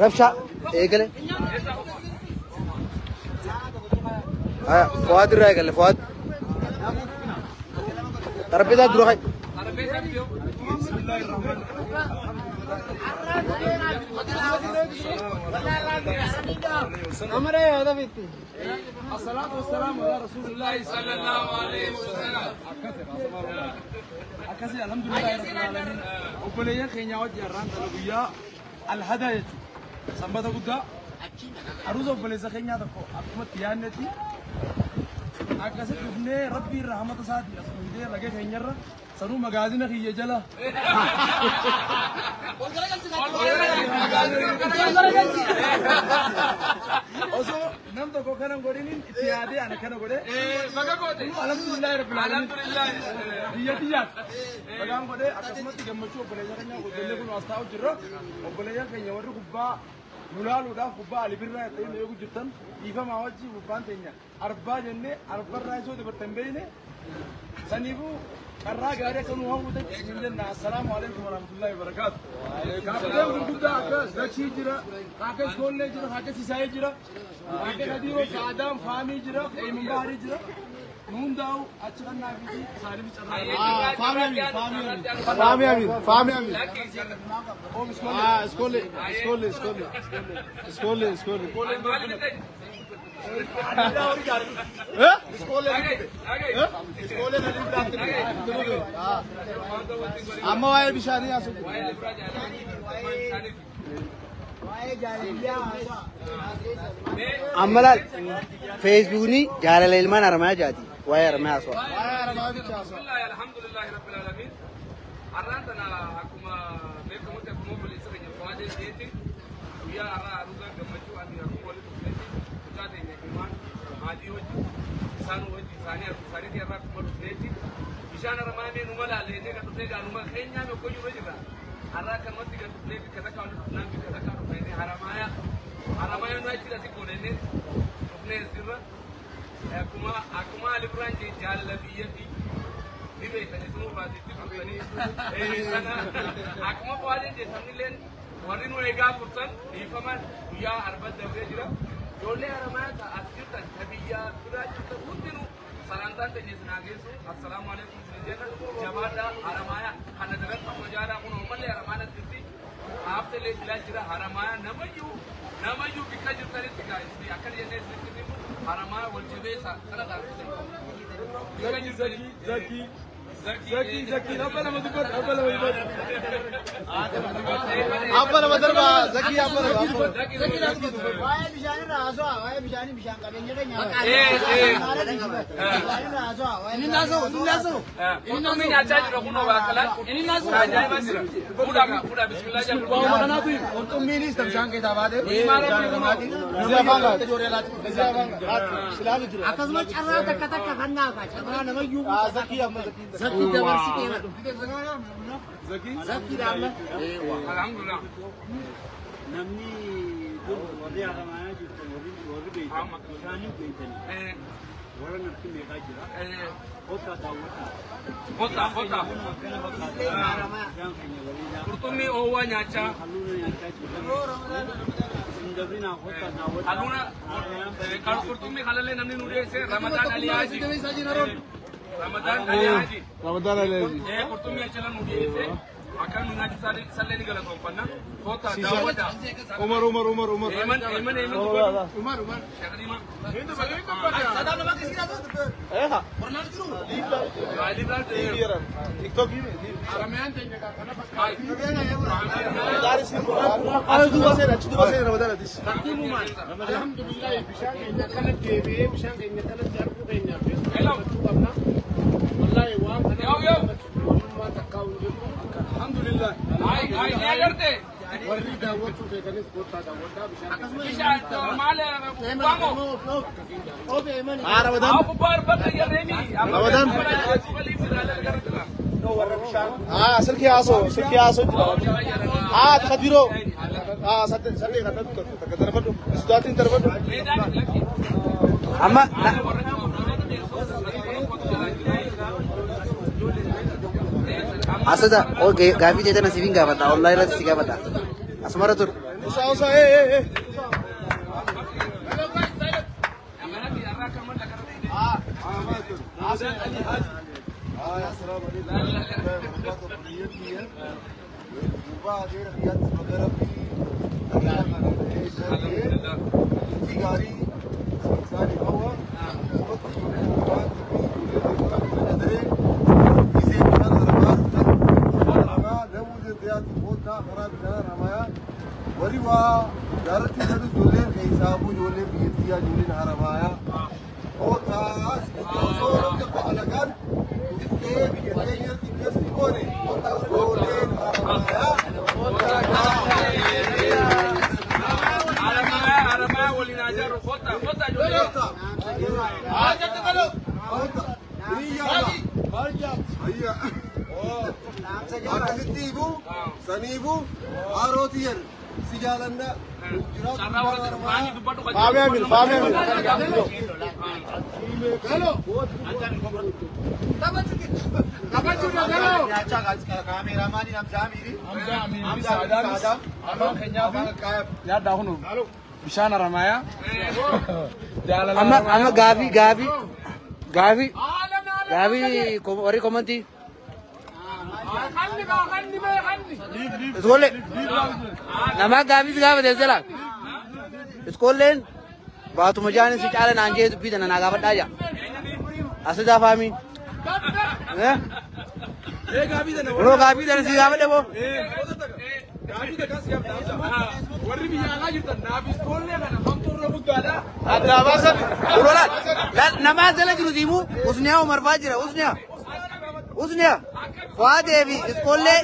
Rabshaa eegale. Fuwaad irraa eegale Fuwaad. Xarapheezaa dura ka'i. الصلاة والسلام على رسول الله صلى الله عليه وسلم. أكسي الحمد لله رب العالمين. وبليان خينيا وجه الران تلقيا الهداية. سنبتا قدا. عروسه وبليزا خينيا تكو. أكمل تيانتي. أكسي دفنة ربي رحمة سادي. أسمع لقى خينيا را. سنو مغازينا خيّ جلا. Osoo nam tokko kanan godhinin itti yaadee ana kana godhe. Baga goote. Alhamdulillahi rabbil alamin. Alhamdulillah. Biyya biyyaaf. Bagaan godhee akkasumatti gammachuu obboleeyyan keenya ijoollee kun as taa'u jirra. Obboleeyyan keenya warri kubbaa nu laaluudhaaf kubbaa Ali Birraa ta'ee nu eegu jirtan dhiifamaa wajji kubbaan teenya arbaa jennee arbarraa isoo dabartan beeyne saniifuu carraa gaarii akka nu hawwatan isin jenna. Assalaamu alaikum warahmatullahi wabarakaatu. Kaaffileen gurguddaa akka Zakii jira, akka Iskoollee jira, akka Sisaayee jira, akka Nadiiroo Saadaan Faamii jira, Eemin Baarii jira. Nu hundaa'u achi kannaa fi isaaniif carraa. Faami Amin, Faami Amin, Faami Amin. Ah, Iskoollee, Iskoollee, Iskoollee, Iskoollee, Iskoollee. Eh? Iskoollee, Iskoollee nalii biraatti. Amma waa'ee bishaanii haasa'u. Amma laal feesbuukni jaalala ilmaan haramayaa jaati. Waa'ee haramayaa haasawaa. Waa'ee haramaa bicha haasa'u. Alhamdulillah rabbil alamin. Arraan tana akkuma beekamutti akkuma obboleessa keenya Fuwaadee jeetti guyyaa har'aa aruusaa gammachuu ani akkuma walitti dhufnetti mucaa teenya ilmaan maatii wajji isaan wajji isaanii arguu isaaniitii har'aa akkuma dhufnetti bishaan haramayaa mee numa laallee kan dhufnee gaanuma keenyaa mee okkoo jirra jirra. Har'aa akkanumatti kan dhufnee bikka takka walitti dhufnaan bikka takka dhufnee haramayaa haramayaa nu achi asi goonennee dhufnee sirra akkuma akkuma Ali Birraan jee jaalala biyya fi ni beektanii sunuu baatiitti turtanii sana akkuma Fuwaadeen jee sabnilleen warri nu eegaa turtan dhiifaman guyyaa arba dabree jira. Ijoollee haramayaa ta as jirtan ta biyya biraa jirtan hundinuu salaamtaan teenya isin haa geessu. Assalaamu alaikum isin jenna. Jabaadhaa haramayaa kana daran tokko jaaraa kun ammallee haramaan as jirti. Haaftelee filaa jira haramayaa namayyuu namayyuu bikka jirtanitti gaa isin akkana jennee isinitti himu haramayaa wal jabeessa kana taasise. Bikka jirtanitti. Zakii, Zakii, Zakii, abba lama dubbadhu, abba lama dubbadhu. Abba lama darba, Zakii abba lama. Waa'ee bishaanii irraa haasawaa, waa'ee bishaanii bishaan qabeenya keenya. Bishaan irraa haasawaa, waa'ee Inni naasa'u, inni naasa'u. Qurxummii nyaachaa jira kunoo baakkalaan. Ajaa'iba jira. Fuudhaa gaa fuudhaa bismillaa jedhu. Waa'uma kanaatu himu. Qurxummiinis bishaan keessaa baate. Himaa rabbi kunoo. Bishaan afaan gaati. Bishaan afaan gaati. Silaalu jira. Akkasuma carraa takka takka kan naafa, carraa namayyuu Ah, Zakii amma Zakii. Zakii dabarsitee Zakii. Zakii dhaabna. Alhamdulillah. Namni dur warri haramayaa jirtan warri warri beektan bishaanii beektanii warra natti meeqaa jira. Kottaa daawwadhaa. Kottaa kottaa. Akkana fakkaata. Bishaan keenya bareedaa. Qurxummii oowwaa nyaachaa. Halluuna nyaachaa jirra. Isin dabrinaa kottaa daawwadhaa. Halluuna qurxummii halallee namni nu dhiyeesse Ramadaan Alii Haji. Ramadaan Alii Haji. Ramadaan Alii. Qurxummii achila nu dhiyeesse. Akka nu nyaachuu sallee ni galatoonfanna. Kottaa daawwadhaa. Umar, Umar, Umar, Umar. Eeman eeman eeman dubbadhu. Umar, Umar. Shaqriima. Eeha. Ali Birraan. TikTok himi. Ala duuba seena, achi duuba seena Ramadaan atis. Alhamdulillah bishaan keenya kanatti deebi'ee bishaan keenya kanatti arguu keenyaaf gammachuu qabna. Wallaahi waan kana gammachuu takkaa hin jiru. Alhamdulillah. Ay ay ni agarte. Warri daawwachuu feetanis kottaa daawwadhaa bishaan keenya. Bishaan maal kubbaa Ah, Ramadaan. Haa kubbaa arbata jarreeni. Ramadaan. Ah, silkii haasoo, silkii haasoo jira. Ah, takka biroo. Ah, sadde, sadde kan takka darbadhu. Sudaatiin darbadhu. Amma asirra gaafii jecha nasiif hin gaafadha. Ollaa irratti si gaafadha. Asumara ture. Usaa usaa ee. Bishaan Haramayaa. Amma amma gaafii gaafii gaafii gaafii warri komantii. Iskoollee nama gaafii gaafate jala. Iskoolleen baatuma jaanin si caala naan jee dubbii tana naa gaafadhaa jaa. Asidaa faamiin. Yeroo gaafii tana si gaafadhe boo. Warri biyya alaa jirtan naaf iskoollee kana hamtuu irra guddaadha. Addaa baasan. Urola nama jala jiru siimu Usniyaa Umar faa jira Usniyaa. Usniyaa Fuadee fi iskoollee.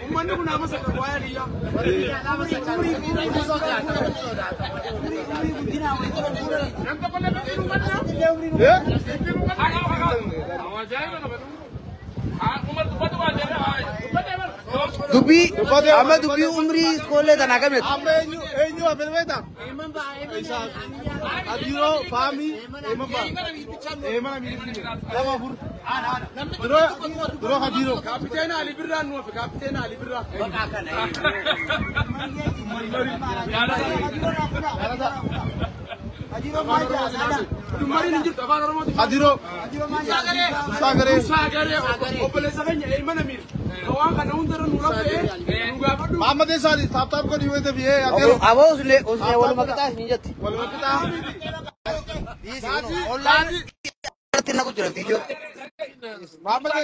Uummanni kun amma sakka waa'ee biyyaa. Dubbii amma dubbii umrii iskoollee tanaa qabnetu. Amma eenyu eenyu hafe beektaa? Adiroo faamii eeman ba'a. Eeman amirii lama afur. Duroo duroo adiroo. Kaapiteena Ali Birraa nu hafe kaapiteena Ali Birraa. Dummariin hin jirtu afaan Oromooti. Adiroo. Sagalee. Sagalee obboleessa keenya eeman amiir. Waan kana hundarra nu rafee nu gaafadhu. Maammadee isaanii taap taap godhi yoo ta'e adiroo. Aboo usnee usnee waluma qixaa hin jetti. Waluma qixaa. Online irratti naqu jira viidiyoo. Maammadee.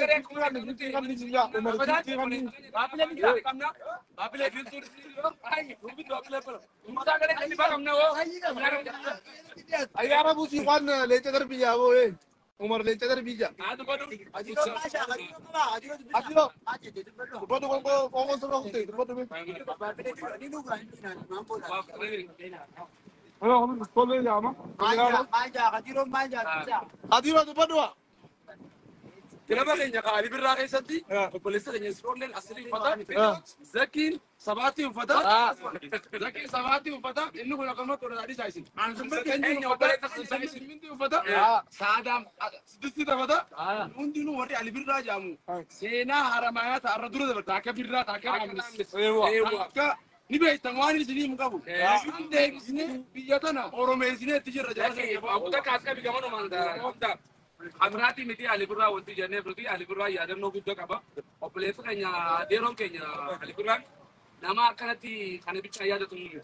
Ayyaara buusii waan leenca darbiyyaa boo Umar leenca darbiyyaa. Adiroo. Dubbadhu qoonqoo qoonqoo sirra kutte dubbadhu. Adiroo dubbadhu. Kilaba keenya Ali Birraa keessatti obboleessa keenya Iskoolleen asirrii uffata. Zakiin sabaatti uffata. Zakiin sabaatti uffata. Inni kun akkanumatti oduu adii saayisin. Keenya obboleessa simminti uffata. Saadaam sidisti taphata. Hundinuu warri Ali Birraa jedhamu seenaa Haramayaa ta'arra dura dabarta. Akka Birraa ta'akka Raammis. Akka ni beektan waan isinii hin qabu. Isin deebisnee biyya tana Oromeessinee itti jirra jala. Akka as qabi gamanumaan. Amraati miti Ali Birraa wanti jennee nuti Ali Birraa yaadannoo guddaa qaba. Obboleessa keenya adeeroon keenya Ali Birraan nama akkanatti kana bicha yaadatu miti.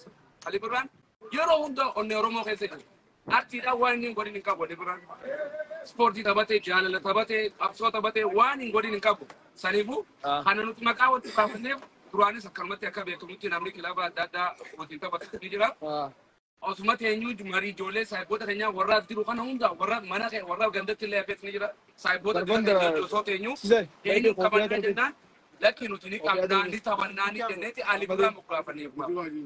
Ali Birraan yeroo hunda onnee Oromoo keessa jira. Artiidhaan waan inni hin godhin hin qabu Ali Birraan. Ispoortii taphatee, jaalala taphatee, qabsoo taphatee waan hin godhin hin qabu. Saniifuu kana nuti maqaa walitti baafanneef duraanis akkanumatti akka beekamutti namni kilaba adda addaa waliin taphatu ni jira. Osuma teenyuu marii ijoollee saayiboota keenyaa warra as jiru kana hunda warra mana warra gandatti illee hafees ni jira. Saayiboota osoo teenyuu teenyuu qabannaa jennaan lakki nuti ni qabnaa ni taphannaa ni jenneeti Ali Birraa moggaafanneef.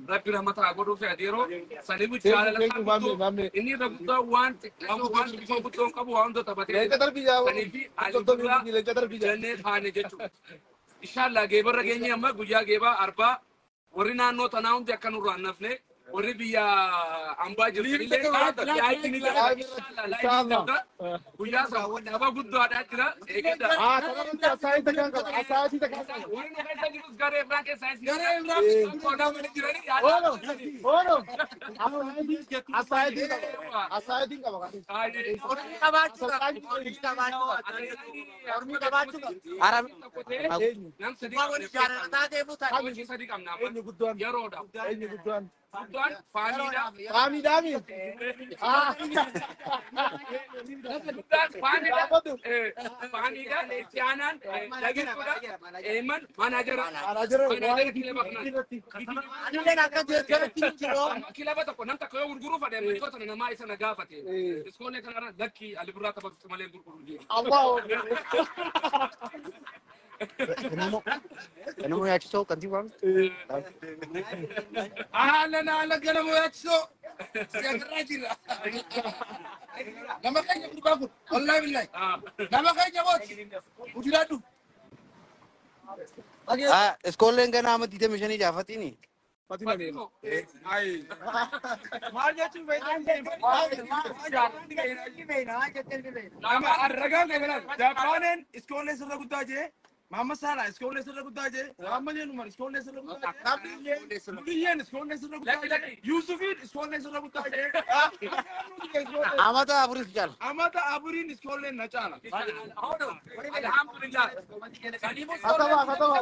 Rabbi rahmata haa godhuu fi adeeroo saniif jaalala isaa guutuu inni irra guddaa waan xiqqoo guddoo hin qabu waan hunda taphatee saniif Ali Birraa jennee taane jechuudha. Inshallah geebarra geenye amma guyyaa geebaa arbaa warri naannoo tanaa hundi akka nurraa hin nafne Warri biyya ambaa jirtanillee live ni dabra. Inshallah live ni dabra. Guyyaa sana tapha guddaadhaa jira. Eeggadha. Ah, tapha asaayii takkaan qaba. Asaayii takkaan qaba. Warri nu keessa jirus garee Imraan keessa garee Imraan qodaa mana jiranii yaada. Ono, ono. Asaayii qaba. Asaayii qaba. Ormi qabaachuu qaba. Arab. Nam sadii qabna. Hojii sadii qabna amma. Eenyu guddaan? Yeroodha. Eenyu guddaan? Guddaan faaniidha. Faamii daami. Ah. Guddaan faaniidha. Faaniidha. Itti aanaan dhageessuudha. Eeman manaajara. Manaajara Manaajara kilaba kanaa. Anillee akka deeggaratti jiru. Kilaba tokko nam takka yoo gurguruu fedhe michoota namaa isa na gaafate. Iskoollee kanarra lakkii Ali Birraa taphatu malee gurguru jedhe. Allahu Ganamo yaachisoo kantiibaa. Ahlan ahlan ganamo yaachisoo. Siyaasarraa jirra. Nama keenya gurbaa kun wallaahi billahi. Nama keenya booti. Ujiraadhu. Ah, iskoolleen ganaa amma 25 jaafatini. Maal jechuun Nama arragaan qabeelaan Jaapaaneen iskoollee sirra guddaa jee Mahamad Salah iskoollee sirra guddaa jee Muhammadeen Umar iskoollee sirra guddaa jee Muliyyeen iskoollee sirra guddaa jee Yuusufiin iskoollee sirra guddaa jee Amata afuris caala. Amata afuriin iskoolleen na caala. Alhamdulillah. Kataba, kataba.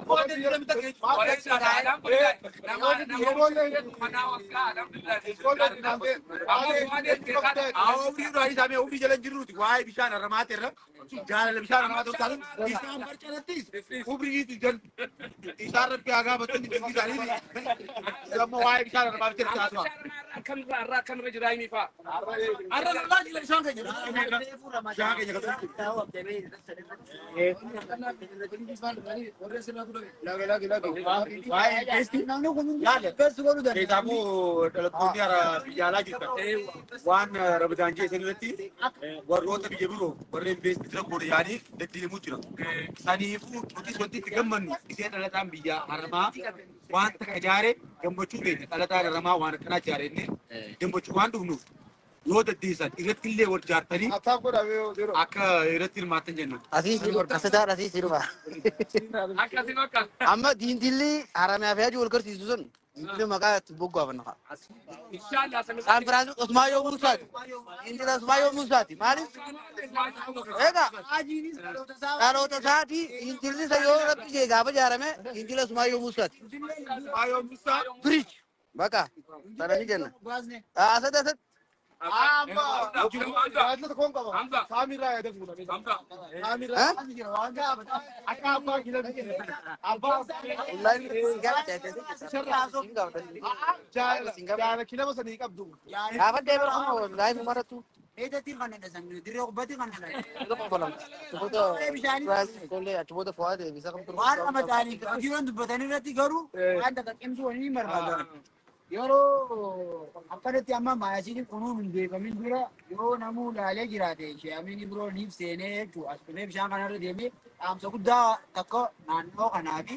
Ofii jala jirruuti waa'ee bishaan haramaati irra jaalala bishaan haramaa ta'uu isaatiin isaan barcanattis ubriitu jal isaan rabbi haa gaafatu inni isaanii amma waa'ee bishaan haramaa bicha taasisa. Akkamirra akkamirra jira inni fa'a. Arra lallaa jira bishaan keenya. Bishaan keenya katu. Keessaamoo dhalattoonni biyya alaa jirtan waan Ramadaan jee isin irratti warroota biyya biroo warreen beeksisa godhe yaanii deddeemuu jira. Saniifuu nutis wanti itti gammannu isee dhalataan biyya haramaa waan takka ijaare gammachuu keenya dhalataan haramaa waan akkanaa ijaare inni gammachuu waan dhufnuuf yoo deddeessan irratti illee wal jaartanii Ataaf godhamee yeroo. akka irratti hirmaattan jenna. Asii asitaan asii si dhufa. Akkasii bakka. Amma diintilli haramaa fi hajii wal garsiisu sun diintilli maqaa itti boggaafanna. Inshallah sami. Saan Firaansis Osmaayoo Muusaati. Diintila Osmaayoo Muusaati. Maaliif? Egaa dhaloota isaatii diintilli isa yoo rabbi jee gaafa ijaarame diintila Osmaayoo Muusaati. Maayoo Musaa. Biriij. Bakka. Sana ni jenna. Asatti asatti. Amma. Tajaajila tokkoon qaba. Hamza. Saamirraa yaada fuudhame. Hamza. Saamirraa. Akka abbaa kilabii. Abbaa. Jaala kilaba sanii qabdu. Gaafa deebiin amma live marattu. Eedatti kan dhasan dirree qubbatti kan dhasan. Achi booda fo'aa deebisa qabdu. Waan ramadaanii jiran dubbatanii irratti garuu waan takka cimsuu waliin barbaadan. Yeroo akkanatti amma maasiin kunuun hin beekamin dura yoo namuu laalee jiraate sheeyamiin biroo niif seenee jechuudha. As dhufee bishaan kanarra deemee dhaamsa guddaa takka naannoo kanaa fi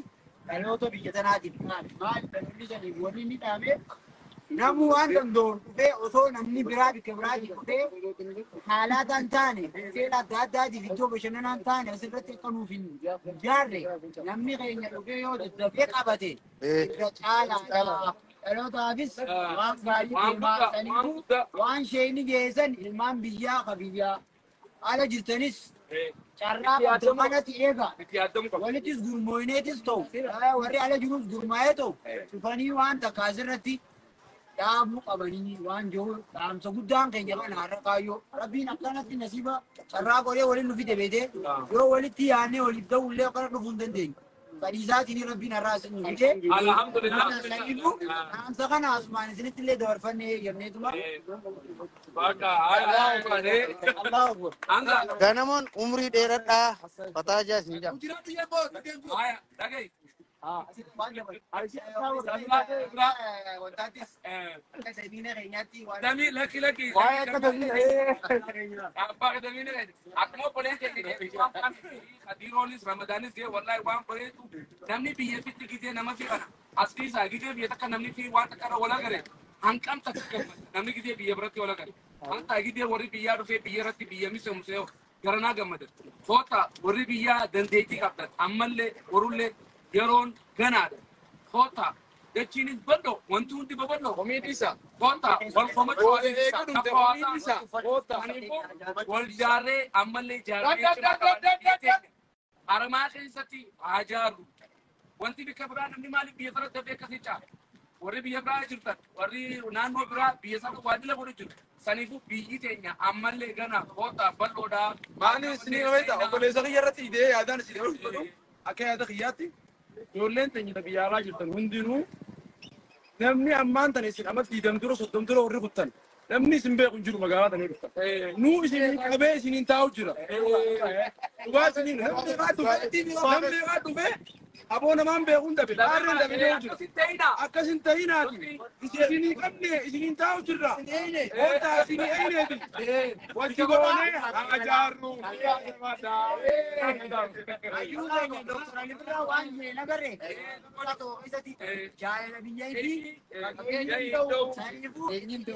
dhaloota biyya tanaatiif maali dhaloonni saniif wanni inni dhaame namuu waan danda'uun dhufee osoo namni biraa bikka biraatii dhufee haalaataan hin taane hoteela adda addaatiif iddoo bashannanaa hin taane asirratti akka nuuf hin ijaarre namni keenya dhufee yoo daddafee qabate irra caalaadha. Dhalootaafis waan gaarii deemaa saniifuu waan sheeyni geessan ilmaan biyyaa ka biyyaa ala jirtanis carraa qabdu kanatti eega. Itti yaadamu qaba. Walittis gurmooyneetis ta'u warri ala jirus gurmaa'ee ta'u dhufanii waan takka asirratti dhaabuu qabanii waan jiru dhaamsa guddaan keenya kana har'a kaayyoo rabbiin akkanatti nasiiba carraa godhee waliin nu fide beetee yoo walitti yaadnee waliif ta'ullee akkana dhufuu hin dandeenyu. Fadhiisaatiin rabbiin har'a asin nu fide. Alhamdulillah. Saniifuu dhaamsa kana asumaan isinitti illee dabarfannee jenneetuma. Bakka. Allahu Akbar. Hamza. Ganamoon umrii dheeradhaa fataa jaa isin jaa. Ujiraadhu yemmuu deemtu. Haya dhagahi. Damii lakki lakki. Waa'ee akka damii. Abbaa damii ni akkuma obboleen keenya waan Kadiiroonis Ramadaanis jee wallahi waan bareedu namni biyya fitti gizee nama fi kana as dhiisaa gizee biyya takka namni fi waan takka irra wal agare Hanqamta gammada. Namni gidee biyya biratti wal agarra. Hanta gidee warri biyyaa dhufee biyya irratti biyya misoomsee garanaa gammada. Koota warri biyyaa dandeettii qabdan ammallee warullee yeroon ganaadha. Koota dachiinis bal'oo wanti hundi babal'oo. Komiidhisa. Koota wal komachuu Komiidhisa. Koota. Wal jaarree ammallee jaarree cimaa qabaannee haramaa keessatti haa jaarru. Wanti bikka biraa namni maaliif biyya sanatti dafee akkasii caala? Warri biyya biraa jirtan, warri naannoo biraa biyya sana waajjira godhu jiru. Saniifuu biyyi teenya ammallee gana koota bal'oodhaa. Maali isinii beektaa obboleessa kiyya irratti idee yaadaan isin dabalu akka yaada kiyyaatti ijoolleen teenya biyya alaa jirtan hundinuu namni ammaan tana isin amma 20 dura 30 dura warri kuttan namni isin beeku hin jiru magaalaa tana dhuftan. Nuu isin qabee isiniin taa'u jira. Dhugaa isiniin namni irraa dhufee aboo namaan beekuun dhabe baarreen dhabe deemu jira. Akkas hin ta'inaati. Isinii qabne isiniin taa'u jirra. Koota isinii eenyeeti. Wanti goone haa jaarru. Hayyuu keenya Dooktar Ali Birraa waan hin agarre jaalala biyya fi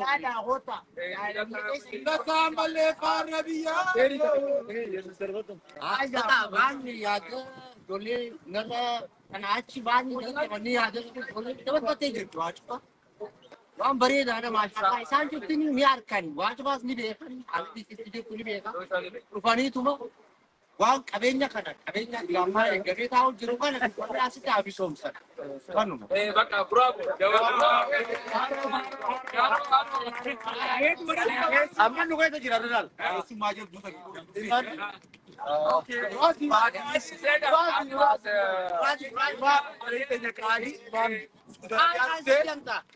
yaada hoota jaalala biyya keessa Lakkaan ballee faarra biyyaa. Waan yaada ijoollee nama kana achi waan qabanii yaada taphatee jirtu waa cufa. Waan bareedaadha maashaallah isaan jirtin ni harkan waa cufaas ni beekan haalli itti jirtu ni beekan dhufaniituma waan qabeenya kana qabeenya gaammaa eeggatee taa'u jiru kana warri asitti haa misoomsan. Kanuma. Bakka bravo. Amma nu keessa jira Rilaal. Keessummaa jirtu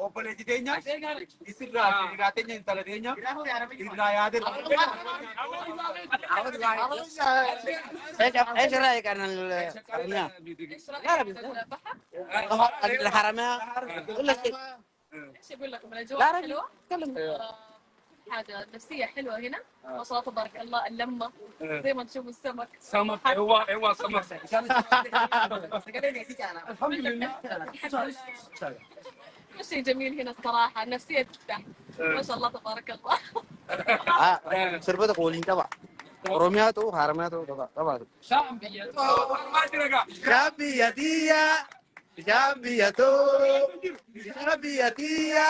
Obboleessi teenya isirraa irraa teenya intala teenya irraa yaade. ايش رايك عن الحرمية؟ الحرمية كل شيء. ايش اقول لكم الاجواء حلوه كل حاجه نفسيه حلوه هنا ما شاء الله تبارك الله اللمه زي ما تشوفوا السمك سمك هو سمك. الحمد لله. كل شيء جميل هنا الصراحه النفسيه تفتح ما شاء الله تبارك الله. سربتك قولين طبعا oromiyaatu haramaatu طبعا. Shaambiyatiya shaambiyatoo shaambiyatiya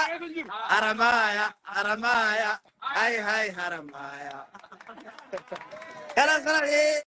haramaya haramaya hay hay haramaya. Khalas khalas.